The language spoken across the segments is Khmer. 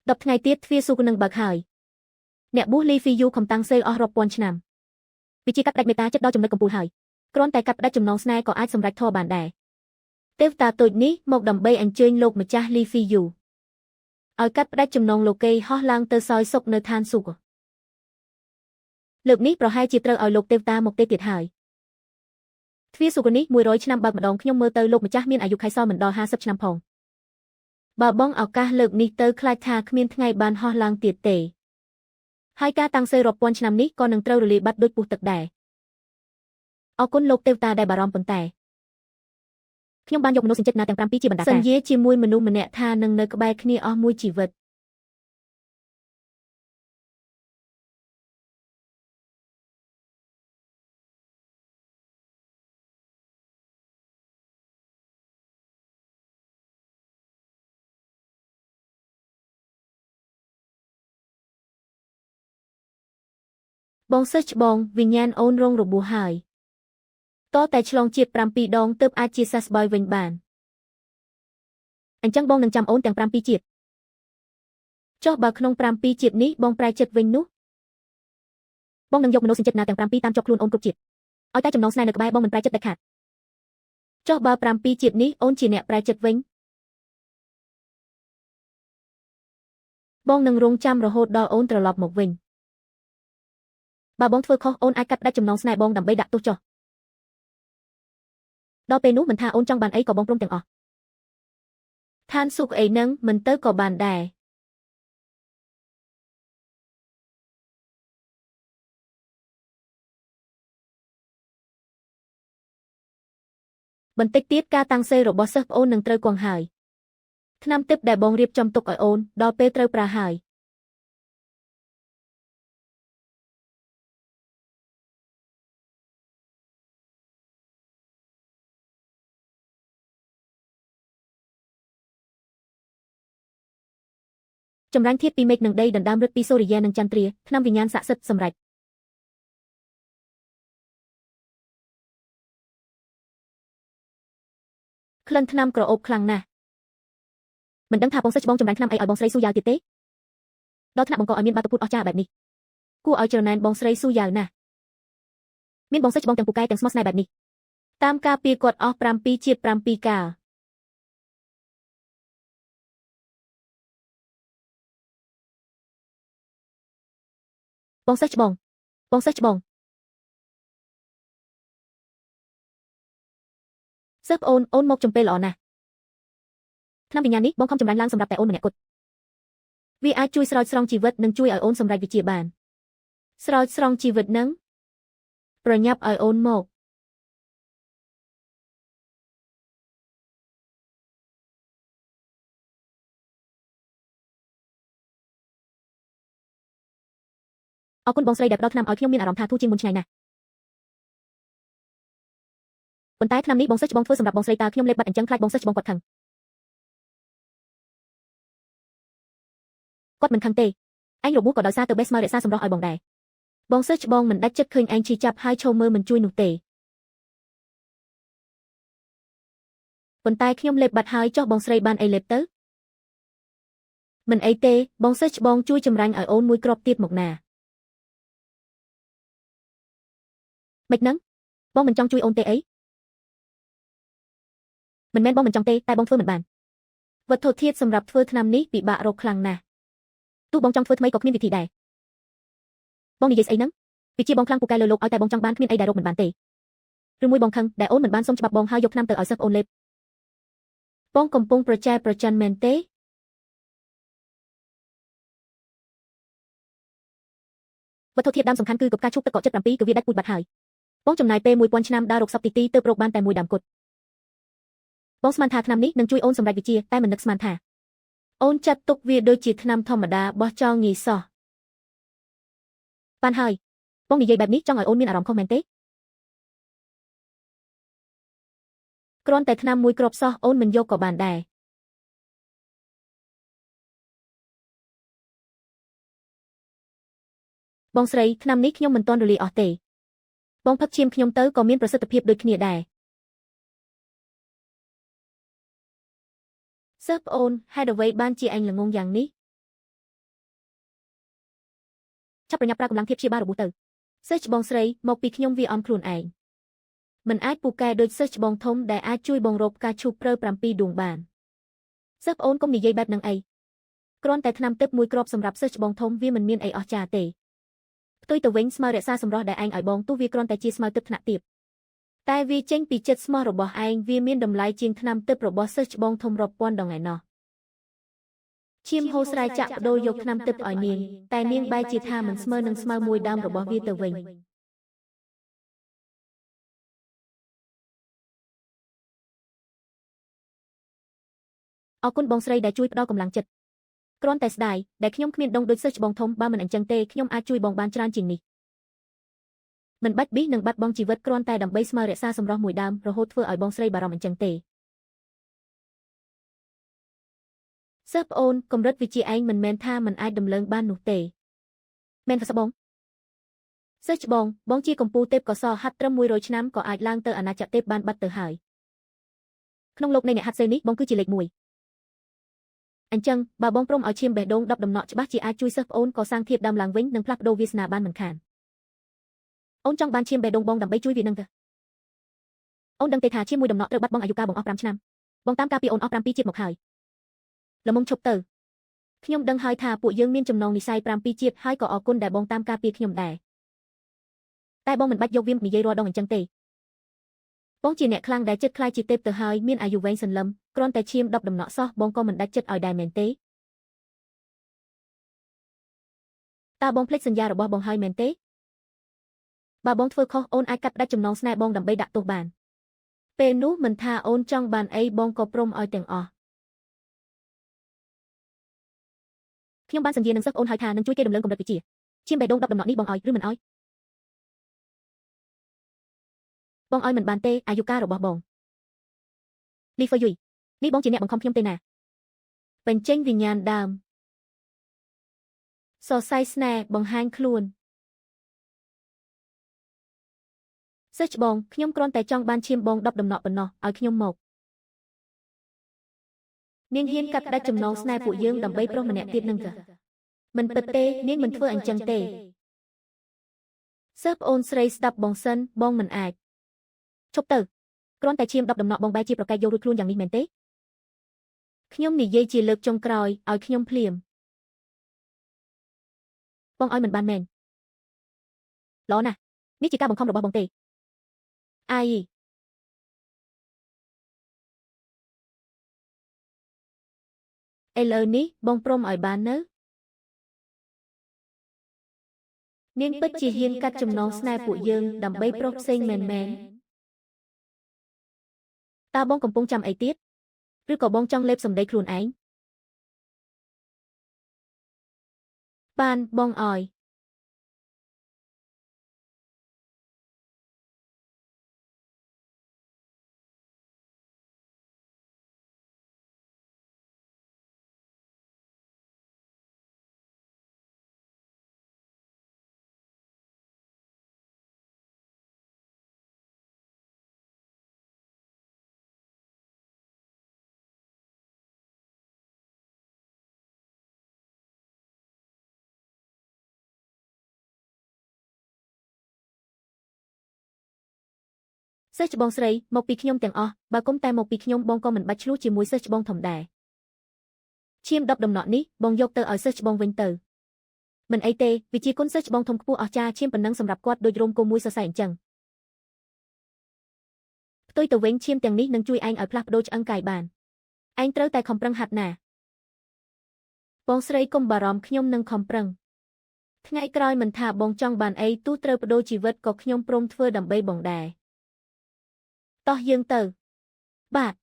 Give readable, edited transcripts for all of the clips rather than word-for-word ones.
10ថ្ងៃទៀតទ្វារសួគ៌នឹងបើកហើយអ្នកបួសលីហ្វីយូខំតាំងសេលអស់រាប់ពាន់ឆ្នាំវិជាកាត់ផ្ដាច់មេត្តាចិត្តដល់ចំណុចកំពូលហើយគ្រាន់តែកាត់ផ្ដាច់ចំណងស្នេហ៍ក៏អាចសម្រេចធម៌បានដែរទេវតាតូចនេះមកដើម្បីអញ្ជើញលោកម្ចាស់លីហ្វីយូឲ្យកាត់ផ្ដាច់ចំណងលោកីហោះឡើងទៅសោយសុខនៅឋានសួគ៌លើកនេះប្រហែលជាត្រូវឲ្យលោកទេវតាមកទេទៀតហើយទ្វារសួគ៌នេះ100ឆ្នាំបើកម្ដងខ្ញុំមើលទៅលោកម្ចាស់មានអាយុខែសល់មិនដល់50ឆ្នាំផងបើបងឱកាសលើកនេះទៅខ្លាចថាគ្មានថ្ងៃបានហោះឡើងទៀតទេហើយការតាំងសេរាប់ពាន់ឆ្នាំនេះក៏នឹងត្រូវរលាយបាត់ដូចពស់ទឹកដែរអរគុណលោកទេវតាដែលបារម្ភប៉ុន្តែខ្ញុំបានយកមនុស្សសញ្ចេតនាទាំង7ជាបណ្ដាការសន្យាជាមួយមនុស្សម្នាក់ថានឹងនៅក្បែរគ្នាអស់មួយជីវិតបងសិស្សច្បងវិញ្ញាណអូនរងរបួសហើយតតែឆ្លងជាតិ7ដងទើបអាចជាសះស្បើយវិញបានអញ្ចឹងបងនឹងចាំអូនទាំង7ជាតិចុះបើក្នុង7ជាតិនេះបងប្រែចិត្តវិញនោះបងនឹងយកមនុស្សសញ្ចេតនាទាំង7តាមជាប់ខ្លួនអូនគ្រប់ជាតិឲ្យតែចំណងស្នេហ៍នៅក្បែរបងមិនប្រែចិត្តដាច់ខាតចុះបើ7ជាតិនេះអូនជាអ្នកប្រែចិត្តវិញបងនឹងរងចាំរហូតដល់អូនត្រឡប់មកវិញបើបងធ្វើខុសអូនអាចកាត់ផ្ដាច់ចំណងស្នេហ៍បងដើម្បីដាក់ទោសចុះដល់ពេលនោះមិនថាអូនចង់បានអីក៏បងព្រមទាំងអស់ឋានសុខអីនឹងមិនទៅក៏បានដែរបន្តិចទៀតការតាំងសេរបស់សិស្សប្អូននឹងត្រូវគង់ហើយថ្នាំទឹកដែលបងរៀបចំទុកឲ្យអូនដល់ពេលត្រូវប្រើហើយចម្រាញ់ធាតុពីមេឃនិងដីដណ្ដើមរឹតពីសូរិយានិងចន្ទ្រាថ្នាំវិញ្ញាណស័ក្តិសិទ្ធិសម្រេចក្លិនថ្នាំក្រអូបខ្លាំងណាស់មិនដឹងថាបងសិស្សច្បងចម្រាញ់ថ្នាំអីឲ្យបងស្រីស៊ូយ៉ាវទៀតទេដល់ថ្នាក់បង្កឲ្យមានបាតុភូតអស្ចារ្យបែបនេះគួរឲ្យច្រណែនបងស្រីស៊ូយ៉ាវណាស់មានបងសិស្សច្បងទាំងពូកែទាំងស្មោះស្នេហ៍បែបនេះតាមការពារគាត់អស់7ជាតិ7កាលបងសិស្សច្បងបងសិស្សច្បងសិស្សប្អូនអូនមកចំពេលល្អណាស់ថ្នាំវិញ្ញាណនេះបងខំចម្រាញ់ឡើងសម្រាប់តែអូនម្នាក់គត់វាអាចជួយស្រោចស្រង់ជីវិតនិងជួយឲ្យអូនសម្រេចវិជាបានស្រោចស្រង់ជីវិតនឹងប្រញាប់ឲ្យអូនមកអរគុណបងស្រីដែលផ្ដល់ថ្នាំឲ្យខ្ញុំមានអារម្មណ៍ថាធូរជាងមុនឆ្ងាយណាស់ប៉ុន្តែថ្នាំនេះបងសិស្សច្បងធ្វើសម្រាប់បងស្រីតើខ្ញុំលេបបាត់អញ្ចឹងខ្លាចបងសិស្សច្បងគាត់ខឹងគាត់មិនខឹងទេឯងរបួសក៏ដោយសារទៅបេះស្មៅរក្សាសម្រស់ឲ្យបងដែរបងសិស្សច្បងមិនដាច់ចិត្តឃើញឯងឈឺចាប់ហើយឈរមើលមិនជួយនោះទេប៉ុន្តែខ្ញុំលេបបាត់ហើយចុះបងស្រីបានអីលេបទៅមិនអីទេបងសិស្សច្បងជួយចម្រាញ់ឲ្យអូនមួយគ្រាប់ទៀតមកណាមិនហ្នឹងបងមិនចង់ជួយអូនទេអីមិនមែនបងមិនចង់ទេតែបងធ្វើមិនបានវត្ថុធាតុសម្រាប់ធ្វើថ្នាំនេះពិបាករកខ្លាំងណាស់ទោះបងចង់ធ្វើថ្មីក៏គ្មានវិធីដែរបងនិយាយស្អីហ្នឹងវិជាបងខ្លាំងពូកែលើលោកឲ្យតែបងចង់បានគ្មានអីដែលរកមិនបានទេឬមួយបងខឹងដែលអូនមិនបានសុំច្បាប់បងហើយយកថ្នាំទៅឲ្យសិស្សអូនលេបបងកំពុងប្រចែប្រច័នមែនទេវត្ថុធាតុដើមសំខាន់គឺកបកាឈូកទឹកកក77គឺវាដាច់ពូជបាត់ហើយបងចំណាយពេល1000ឆ្នាំដើររកសពទីទីទើបរកបានតែមួយដើមគត់បងស្មានថាថ្នាំនេះនឹងជួយអូនសម្រេចវិជាតែមិននឹកស្មានថាអូនចាត់ទុកវាដូចជាថ្នាំធម្មតាបោះចោលងាយសោះបានហើយបងនិយាយបែបនេះចង់ឲ្យអូនមានអារម្មណ៍ខុសមែនទេគ្រាន់តែថ្នាំមួយគ្រាប់សោះអូនមិនយកក៏បានដែរបងស្រីថ្នាំនេះខ្ញុំមិនទាន់រលាយអស់ទេបងផឹកឈាមខ្ញុំទៅក៏មានប្រសិទ្ធភាពដូចគ្នាដែរសិស្សប្អូនហេតុអ្វីបានជាឯងល្ងងយ៉ាងនេះ ឆាប់ប្រញាប់ប្រើកម្លាំងធៀបព្យាបាលរបួសទៅសិស្សច្បងស្រីមកពីខ្ញុំវាអន់ខ្លួនឯងមិនអាចពូកែដូចសិស្សច្បងធំដែលអាចជួយបងរកផ្កាឈូកព្រើ7ដួងបានសិស្សប្អូនកុំនិយាយបែបនឹងអីគ្រាន់តែថ្នាំទឹកមួយគ្រាប់សម្រាប់សិស្សច្បងធំវាមិនមានអីអស្ចារ្យទេផ្ទុយទៅវិញស្មៅរក្សាសម្រស់ដែលឯងឲ្យបងទោះវាគ្រាន់តែជាស្មៅទឹកថ្នាក់ទាបតែវាចេញពីចិត្តស្មោះរបស់ឯងវាមានតម្លៃជាងថ្នាំទឹករបស់សិស្សច្បងធំរាប់ពាន់ដងឯណោះឈាមហូរស្រែចាក់បដូរយកថ្នាំទឹកឲ្យនាងតែនាងបែរជាថាមិនស្មើនឹងស្មៅមួយដើមរបស់វាទៅវិញអរគុណបងស្រីដែលជួយផ្ដល់កម្លាំងចិត្តគ្រាន់តែស្ដាយដែលខ្ញុំគ្មានដងដូចសិស្សច្បងធំបើមិនអញ្ចឹងទេខ្ញុំអាចជួយបងបានច្រើនជាងនេះមិនបាច់ប៊ីសនឹងបាត់បង់ជីវិតគ្រាន់តែដើម្បីស្មើរក្សាសម្រស់មួយដើមរហូតធ្វើឲ្យបងស្រីបារម្ភអញ្ចឹងទេសិស្សប្អូនកម្រិតវិជាឯងមិនមែនថាមិនអាចដំឡើងបាននោះទេមែនទេបងសិស្សច្បងបងជាកម្ពូលទេពកោសលហាត់ត្រឹម100ឆ្នាំក៏អាចឡើងទៅអាណាចក្រទេពបានបាត់ទៅហើយក្នុងលោកនៃអ្នកហាត់សេនេះបងគឺជាលេខ1អញ្ចឹងបើបងព្រមឲ្យឈាមបេះដូង10ដំណក់ច្បាស់ជាអាចជួយសិស្សប្អូនកសាងធៀបដើមឡើងវិញនិងផ្លាស់ប្ដូរវាសនាបានមិនខានអូនចង់បានឈាមបេះដូងបងដើម្បីជួយវានឹងទៅអូនដឹងទេថាឈាមមួយដំណក់ត្រូវបាត់បង់អាយុកាលបងអស់5ឆ្នាំបងតាមការពីអូនអស់7ជាតិមកហើយល្មមឈប់ទៅខ្ញុំដឹងហើយថាពួកយើងមានចំណងនិស័យ7ជាតិហើយក៏អរគុណដែលបងតាមការពារខ្ញុំដែរតែបងមិនបាច់យកវានិយាយរាល់ដងអញ្ចឹងទេបងជាអ្នកខ្លាំងដែលចិត្តខ្លាយជាទេពទៅហើយមានអាយុវែងសន្លឹមគ្រាន់តែឈាម10ដំណក់សោះបងក៏មិនដាច់ចិត្តឲ្យដែរមែនទេតើបងភ្លេចសន្យារបស់បងហើយមែនទេបើបងធ្វើខុសអូនអាចកាត់ផ្ដាច់ចំណងស្នេហ៍បងដើម្បីដាក់ទោសបានពេលនោះមិនថាអូនចង់បានអីបងក៏ព្រមឲ្យទាំងអស់ខ្ញុំបានសន្យានឹងសិស្សអូនហើយថានឹងជួយគេដំឡើងកម្រិតវិជ្ជាឈាមបេះដូង10ដំណក់នេះបងឲ្យឬមិនឲ្យបងឲ្យមិនបានទេអាយុកាលរបស់បងលីហ្វយុយនេះបងជាអ្នកបង្ខំខ្ញុំទេណាបញ្ចេញវិញ្ញាណដើមសរសៃស្នេហ៍បង្ហាញខ្លួនសិស្សច្បងខ្ញុំគ្រាន់តែចង់បានឈាមបង10ដំណក់ប៉ុណ្ណោះឲ្យខ្ញុំមកនាងហ៊ានកាត់ផ្ដាច់ចំណងស្នេហ៍ពួកយើងដើម្បីប្រុសម្នាក់ទៀតនឹងកមិនពិតទេនាងមិនធ្វើអញ្ចឹងទេសិស្សប្អូនស្រីស្ដាប់បងសិនបងមិនអាចឈប់ទៅគ្រាន់តែឈាម10ដំណក់បងបែរជាប្រកែកយករួចខ្លួនយ៉ាងនេះមែនទេខ្ញុំនិយាយជាលើកចុងក្រោយឲ្យខ្ញុំភ្លាមបងឲ្យមិនបានមែនល្អណាស់នេះជាការបង្ខំរបស់បងទេអាយឥឡូវនេះបងព្រមឲ្យបាននៅនាងពិតជាហ៊ានកាត់ចំណងស្នេហ៍ពួកយើងដើម្បីប្រុសផ្សេងមែនមែនតើបងកំពុងចាំអីទៀតឬក៏បងចង់លេបសម្ដីខ្លួនឯងបានបងឲ្យសិស្សច្បងស្រីមកពីខ្ញុំទាំងអស់បើគុំតែមកពីខ្ញុំបងក៏មិនបាច់ឆ្លោះជាមួយសិស្សច្បងធំដែរឈាម10ដំណក់នេះបងយកទៅឲ្យសិស្សច្បងវិញទៅមិនអីទេវិជាគុណសិស្សច្បងធំខ្ពស់អស្ចារ្យឈាមប៉ុណ្ណឹងសម្រាប់គាត់ដូចរោមគោមួយសរសៃអញ្ចឹងផ្ទុយទៅវិញឈាមទាំងនេះនឹងជួយឯងឲ្យផ្លាស់ប្ដូរឆ្អឹងកាយបានឯងត្រូវតែខំប្រឹងហាត់ណាបងស្រីកុំបារម្ភខ្ញុំនឹងខំប្រឹងថ្ងៃក្រោយមិនថាបងចង់បានអីទោះត្រូវប្ដូរជីវិតក៏ខ្ញុំព្រមធ្វើដើម្បីបងដែរតោះយើងទៅបាទ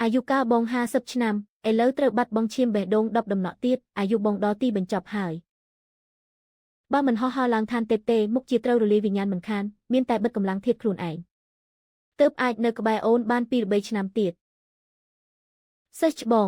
អាយុកាលបង50ឆ្នាំឥឡូវត្រូវបាត់បង់ឈាមបេះដូង10ដំណក់ទៀតអាយុបងដល់ទីបញ្ចប់ហើយបើមិនហោះហើរឡើងឋានទេពទេមុខជាត្រូវរលាយវិញ្ញាណមិនខានមានតែបិទកម្លាំងធាតុខ្លួនឯងទើបអាចនៅក្បែរអូនបាន2-3ឆ្នាំទៀតសិស្សច្បង